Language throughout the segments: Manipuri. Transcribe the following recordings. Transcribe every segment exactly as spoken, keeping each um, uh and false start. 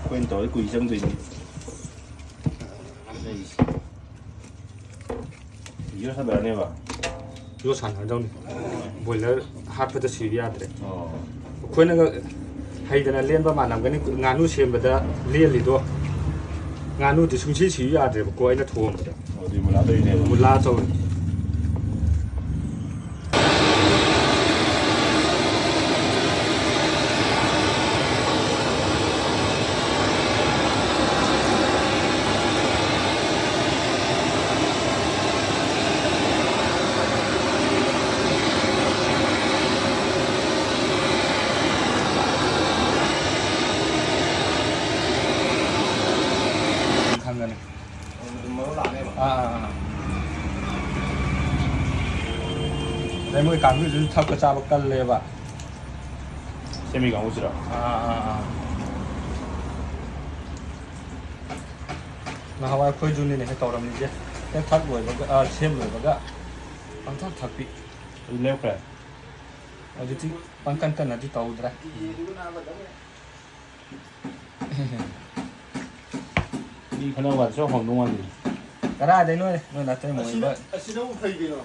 ꯑꯩꯈꯣꯏꯅ ꯇꯧꯔꯗꯤ ꯀꯨꯏ ꯆꯪꯗꯣꯏꯅꯤ꯫ ꯂꯩꯁꯦ꯫ ꯌꯣꯠ ꯁꯥꯟꯅꯔꯅꯦꯕ꯫ ꯌꯣꯠ ꯁꯥꯟꯅꯔꯗꯧꯅꯤ꯫ ꯕꯣꯏꯂꯔ ꯍꯥꯠꯄꯗ ꯁꯤꯕ ꯌꯥꯗ꯭ꯔꯦ꯫ ꯑꯣ꯫ ꯑꯩꯈꯣꯏꯅꯒ ꯍꯩꯗꯅ ꯂꯦꯟꯕ ꯃꯥꯜꯂꯝꯒꯅꯤ, ꯉꯥꯅꯨ ꯁꯦꯝꯕꯗ ꯂꯦꯜꯂꯤꯗꯣ꯫ ꯉꯥꯅꯨꯗꯤ ꯁꯨꯡꯁꯤ ꯁꯤꯌꯨ ꯌꯥꯗ꯭ꯔꯦꯕꯀꯣ, ꯑꯩꯅ ꯊꯣꯡꯕꯗ꯫ ꯑꯣ, ꯑꯗꯨꯗꯤ ꯃꯨꯂꯥ ꯇꯧꯔꯤꯅꯦꯕ꯫ ꯃꯨꯂꯥ ꯇꯧꯔꯦ꯫ ꯈꯪꯒꯅꯤ꯫ ꯑꯗꯨꯝ ꯃꯔꯨ ꯂꯥꯛꯅꯦꯕ꯫ ꯑꯥ, ꯑꯥ, ꯑꯥ꯫ ꯑꯗꯩ ꯃꯣꯏ ꯀꯥꯡꯕꯨꯁꯤꯁꯨ ꯊꯛꯄ ꯆꯥꯕ ꯀꯜꯂꯦꯕ꯫ ꯁꯦꯝꯕꯤ ꯀꯥꯡꯕꯨꯁꯤꯔꯣ? ꯑꯥ, ꯑꯥ, ꯑꯥ꯫ ꯅꯍꯥꯟꯋꯥꯏ ꯑꯩꯈꯣꯏꯁꯨꯅꯤꯅꯦ ꯍꯦꯛ ꯇꯧꯔꯝꯃꯤꯁꯦ꯫ ꯍꯦꯛ ꯊꯛ ꯂꯣꯏꯕꯒ, ꯑꯥ, ꯁꯦꯝ ꯂꯣꯏꯕꯒ ꯄꯪꯊꯛ ꯊꯛꯄꯤ꯫ ꯑꯗꯨ ꯂꯦꯞꯈ꯭ꯔꯦ? ꯍꯧꯖꯤꯛꯇꯤ ꯄꯪꯀꯟ ꯀꯟꯅꯗꯤ ꯇꯧꯗ꯭ꯔꯦ꯫ ꯃꯤ ꯈꯠꯅꯕ ꯀꯥꯟꯗ ꯁꯨꯝ ꯍꯧꯔꯝꯗꯧ ꯃꯥꯟꯗꯦ꯫ ꯀꯗꯥꯏꯗꯩꯅꯣ? ꯅꯣꯏ ꯅꯥꯇꯩ ꯃꯣꯏ ꯑꯁꯤꯅ, ꯃꯣꯏ꯫ ꯑꯁꯤꯅꯕꯨ ꯐꯩ ꯀꯩꯅꯣ?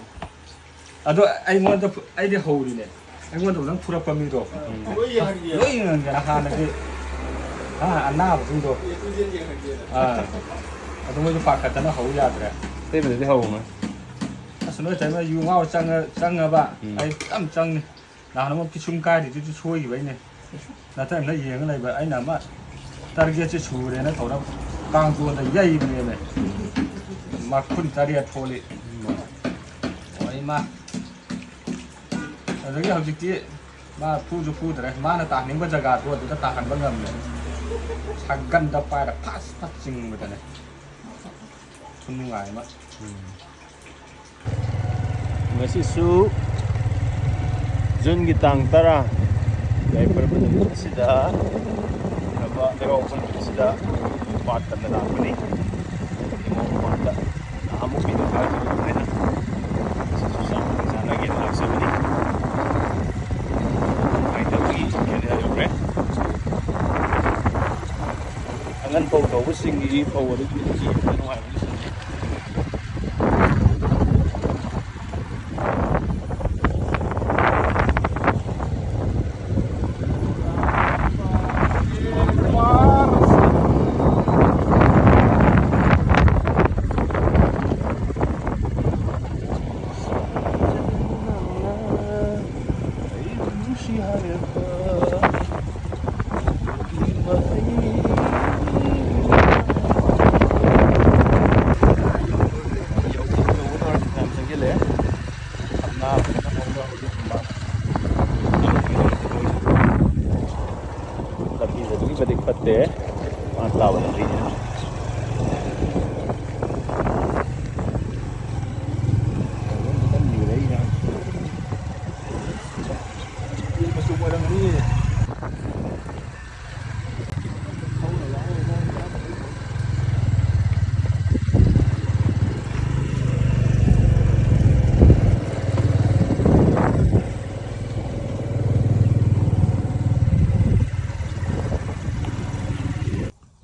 ꯑꯗꯣ ꯑꯩꯉꯣꯟꯗ ꯐꯨ-, ꯑꯩꯗꯤ ꯍꯧꯔꯤꯅꯦ꯫ ꯑꯩꯉꯣꯟꯗ ꯐꯖꯅ ꯐꯨꯔꯛꯄ ꯃꯤꯗꯣ꯫ ꯎꯝ꯫ ꯂꯣꯏ ꯌꯦꯡꯍꯟꯒꯦ꯫ ꯂꯣꯏ ꯌꯦꯡꯍꯟꯒꯦꯅ ꯍꯥꯟꯅꯗꯤ, ꯍꯥ, ꯑꯅꯥꯕꯁꯤꯡꯗꯣ꯫ ꯑꯦ, ꯇꯨ ꯖꯦꯠ ꯌꯦꯡꯍꯟꯒꯦꯅ꯫ ꯑꯥ꯫ ꯑꯗꯨ ꯃꯣꯏꯁꯨ ꯄꯥꯈꯠꯇꯅ ꯍꯧ ꯌꯥꯗ꯭ꯔꯦ꯫ ꯑꯇꯩꯕꯨꯗꯤ ꯍꯧꯔꯝꯃꯣꯏ꯫ ꯑꯁ, ꯅꯣꯏ ꯇꯩꯃ ꯌꯨ ꯉꯥꯎ ꯆꯪꯉ-, ꯆꯪꯉꯕ ꯎꯝ꯫ ꯑꯩ ꯌꯥꯝ ꯆꯪꯅꯤ꯫ ꯅꯍꯥꯟ ꯑꯃꯨꯛ ꯄꯤꯁꯨꯝ ꯀꯥꯏꯔꯤꯗꯨꯁꯨ ꯁꯣꯏꯈꯤꯕꯩꯅꯦ꯫ ꯅꯇꯩꯃꯅ ꯌꯦꯡꯉ ꯂꯩꯕ, ꯑꯩꯅ ꯑꯃ ꯇꯥꯔꯒꯦꯠꯁꯦ ꯁꯨꯔꯦꯅ ꯇꯧꯔ ꯀꯥꯡꯊꯣꯟꯗ ꯌꯩꯕꯅꯦꯃꯦ꯫ ꯃꯈꯨꯟ ꯇꯔꯦꯠ ꯊꯣꯛꯂꯤ꯫ ꯍꯣꯏ, ꯏꯃꯥ꯫ ꯑꯗꯒꯤ ꯍꯧꯖꯤꯛꯇꯤ ꯃꯥ ꯐꯨꯁꯨ ꯐꯨꯗ꯭ꯔꯦ꯫ ꯃꯥꯅ ꯇꯥꯍꯟꯅꯤꯡꯕ ꯖꯒꯥꯗꯣ ꯑꯗꯨꯗ ꯇꯥꯍꯟꯕ ꯉꯝꯃꯦ꯫ ꯁꯥꯒꯟꯗ ꯄꯥꯏꯔ ꯐꯠ ꯐꯠ ꯆꯤꯡꯕꯗꯅꯦ꯫ ꯈꯨꯅꯨꯡꯉꯥꯏ ꯑꯃ꯫ ꯎꯝ꯫ ꯉꯁꯤꯁꯨ ꯖꯨꯟꯒꯤ ꯇꯥꯡ ꯇꯔꯥ, ꯌꯥꯏꯐꯔꯕ ꯅꯨꯃꯤꯠ ꯑꯁꯤꯗ, ꯂꯩꯕꯥꯛ ꯂꯩꯕꯥꯛ ꯄꯣꯛꯄ ꯅꯨꯃꯤꯠ ꯑꯁꯤꯗ ꯄꯥꯠ ꯀꯟꯗ ꯂꯥꯛꯄꯅꯤ꯫ ꯂꯩꯃꯣꯡ ꯄꯥꯠꯇ ꯅꯍꯥꯟꯃꯨꯛꯀꯤꯗꯣ ꯍꯥꯏꯗꯣꯛꯑꯣ ꯍꯥꯏꯅ ꯉꯁꯤꯁꯨ ꯆꯥꯛ ꯆꯥꯅꯒꯦꯅ ꯂꯥꯛꯆꯕꯅꯤ꯫ ꯃꯥꯏꯊꯧꯒꯤ ꯀꯦꯅꯦꯜ ꯌꯧꯔꯦ꯫ ꯐꯧ ꯇꯧꯕꯁꯤꯡꯒꯤ ꯐꯧ ꯑꯗꯨ ꯌꯦꯡꯕ ꯅꯨꯡꯉꯥꯏꯕꯅꯤ꯫ ꯂꯝꯕꯤꯁꯦ ꯑꯗꯨꯛꯀꯤ ꯃꯇꯤꯛ ꯐꯠꯇꯦ꯫ ꯃꯥ ꯇꯥꯕ ꯂꯝꯕꯤꯁꯦ꯫ ꯃꯆꯨ ꯑꯣꯏꯔꯝꯒꯅꯤ꯫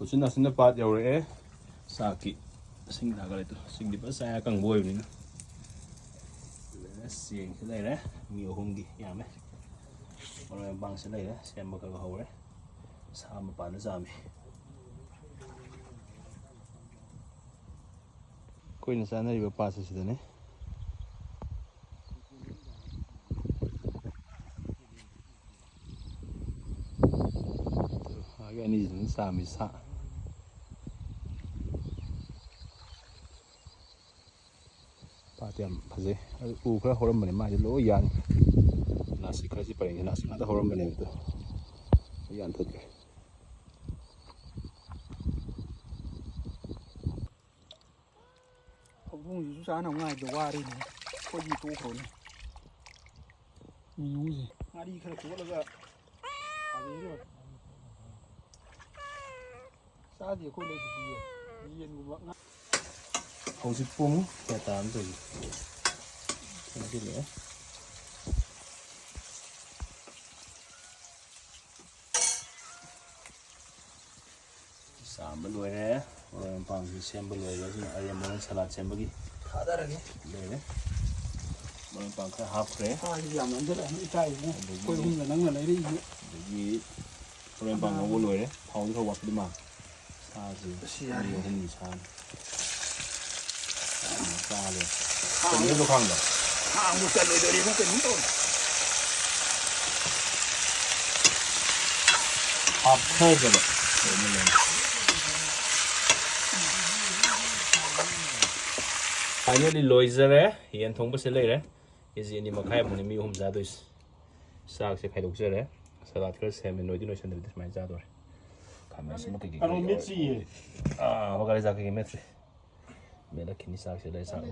ꯎꯆꯤꯟ ꯅꯥꯆꯤꯟꯅ ꯄꯥꯠ ꯌꯧꯔꯛꯑꯦ꯫ ꯆꯥꯛꯀꯤ ꯁꯤꯡ ꯊꯥꯒꯠꯂꯦ꯫ ꯇꯨ, ꯁꯤꯡꯗꯤ ꯐꯖꯅ ꯆꯥꯏ, ꯑꯀꯪꯕ ꯑꯣꯏꯕꯅꯤꯅ꯫ ꯆꯦꯡꯁꯨ ꯂꯩꯔꯦ, ꯃꯤ ꯑꯍꯨꯝꯒꯤ ꯌꯥꯝꯃꯦ꯫ ꯃꯔꯣꯏ ꯃꯄꯥꯡꯁꯨ ꯂꯩꯔꯦ, ꯁꯦꯝꯕ ꯈꯔ ꯈꯔ ꯍꯧꯔꯦ꯫ ꯁꯥ ꯃꯄꯥꯟꯗ ꯆꯥꯝꯃꯤ꯫ ꯑꯩꯈꯣꯏꯅ ꯆꯥꯅꯔꯤꯕ ꯄꯥꯠꯁꯦ ꯁꯤꯗꯅꯦ꯫ ꯑꯥꯒꯤ ꯑꯅꯤꯁꯤꯅ ꯆꯥꯝꯃꯤ ꯁꯥ꯫ ꯄꯥꯠꯇꯤ ꯌꯥꯝ ꯐꯖꯩ꯫ ꯑꯗꯨ ꯎ ꯈꯔ ꯍꯧꯔꯝꯕꯅꯦ, ꯃꯥꯏꯁꯦ ꯂꯣꯏ ꯌꯥꯟꯈ꯭ꯔꯦ꯫ ꯅꯥꯁꯤꯛ ꯈꯔꯁꯤ ꯄꯔꯦꯡꯁꯦ ꯅꯥꯁꯤꯛ ꯉꯥꯛꯇ ꯍꯧꯔꯝꯕꯅꯦꯕ, ꯑꯗꯣ ꯂꯣꯏ ꯌꯥꯟꯊꯠꯈ꯭ꯔꯦ꯫ ꯍꯧꯗꯣꯡꯁꯤꯁꯨ ꯆꯥꯅꯕ ꯉꯥꯏꯕꯗ ꯋꯥꯔꯦꯅꯦ꯫ ꯑꯩꯈꯣꯏꯗꯤ ꯇꯣꯛꯈ꯭ꯔꯣꯅꯦ꯫ ꯃꯤꯅꯨꯁꯦ꯫ ꯉꯥꯔꯤ ꯈꯔ ꯇꯣꯠꯂꯒ ꯊꯥꯕꯤꯔꯣ꯫ ꯆꯥꯗꯦ ꯑꯩꯈꯣꯏ ꯂꯩꯗꯨꯗꯤ ꯌꯦꯟ꯫ ꯌꯦꯟꯒꯨꯝꯕ ꯉꯥ-꯫ ꯍꯧꯖꯤꯛ ꯄꯨꯡ ꯀꯌꯥ ꯇꯥꯔꯝ ꯇꯧꯔꯤꯁꯦ? ꯆꯪꯁꯤꯜꯂꯛꯑꯦ꯫ ꯆꯥꯝꯕ ꯂꯣꯏꯔꯦ꯫ ꯃꯔꯣꯏ ꯃꯄꯥꯡꯁꯤ ꯁꯦꯝꯕ ꯂꯣꯏꯔꯦ꯫ ꯑꯗꯨꯅ ꯑꯔꯦꯝꯕ ꯍꯣꯔꯦꯟ ꯁꯂꯥꯗ ꯁꯦꯝꯕꯒꯤ ꯊꯥꯗꯔꯒꯦ꯫ ꯂꯣꯏꯔꯦ꯫ ꯃꯔꯣꯏ ꯃꯄꯥꯡ ꯈꯔ ꯍꯥꯞꯈ꯭ꯔꯦ꯫ ꯁꯥꯁꯤ ꯌꯥꯝ ꯅꯝꯁꯤꯜꯂꯛꯑꯅꯤ, ꯏꯀꯥꯏꯁꯤꯅ ꯑꯩꯈꯣꯏ ꯑꯍꯨꯝꯒ ꯅꯪꯅ ꯂꯩꯔꯛꯏꯁꯦ꯫ ꯑꯗꯒꯤ ꯃꯔꯣꯏ ꯃꯄꯥꯡ ꯉꯧꯕ ꯂꯣꯏꯔꯦ꯫ ꯊꯥꯎꯗꯤ ꯈꯔ ꯋꯥꯠꯄꯗꯤ ꯃꯥꯜꯂꯦ꯫ ꯁꯥꯁꯦ ꯑꯁ, ꯌꯥꯔꯦ꯫ ꯃꯤ ꯑꯍꯨꯝꯒꯤ ꯁꯥꯅꯤ꯫ ꯆꯥꯔꯦ꯫ ꯀꯩꯅꯣꯗꯣ ꯈꯪꯕ꯭ꯔꯥ? ꯈꯥꯡꯕꯨ ꯆꯜꯂꯣꯏꯗꯣꯔꯤꯕ ꯀꯩꯅꯣꯝ ꯇꯧꯔꯦ꯫ ꯍꯥꯞꯊꯒꯗꯕ꯫ ꯐꯥꯏꯅꯦꯜꯂꯤ ꯂꯣꯏꯖꯔꯦ꯫ ꯌꯦꯟ ꯊꯣꯡꯕꯁꯦ ꯂꯩꯔꯦ꯫ ꯀꯦ ꯖꯤ ꯑꯅꯤ ꯃꯈꯥꯏꯃꯨꯛꯅꯤ ꯃꯤ ꯑꯍꯨꯝ ꯆꯥꯗꯣꯏꯁꯦ꯫ ꯆꯥꯛꯁꯦ ꯈꯥꯏꯗꯣꯛꯆꯔꯦ꯫ ꯁꯂꯥꯗ ꯈꯔ ꯁꯦꯝꯃꯦ꯫ ꯅꯣꯏꯗꯤ ꯅꯣꯏꯁꯟꯗꯕꯤꯗ ꯁꯨꯃꯥꯏꯅ ꯆꯥꯗꯣꯔꯦ꯫ ꯈꯥꯃꯦꯟ ꯑꯁꯤꯟꯕ ꯀꯩꯀꯩ ꯑꯔꯣ, ꯀꯩꯀꯩ ꯃꯤꯠꯁꯤ ꯌꯦ꯫ ꯑꯥ, ꯍꯣꯏ, ꯒꯥꯔꯤ ꯆꯥꯛ ꯀꯩꯀꯩ ꯃꯦꯠꯇ꯭ꯔꯤ꯫ ꯃꯦꯠꯂꯛꯈꯤꯅꯤ ꯆꯥꯛꯁꯦ꯫ ꯂꯩ ꯆꯥꯛ꯫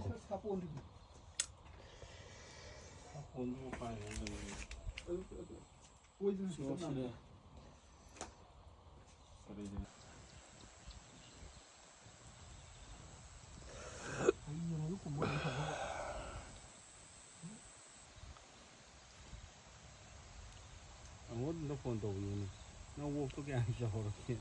ꯑꯉꯣꯟꯗ ꯐꯣꯟ ꯇꯧꯕꯤꯌꯨꯅꯦ꯫ ꯅꯪ ꯑꯣꯛꯇꯣ ꯀꯌꯥꯝ ꯆꯥꯎꯔꯒꯦ?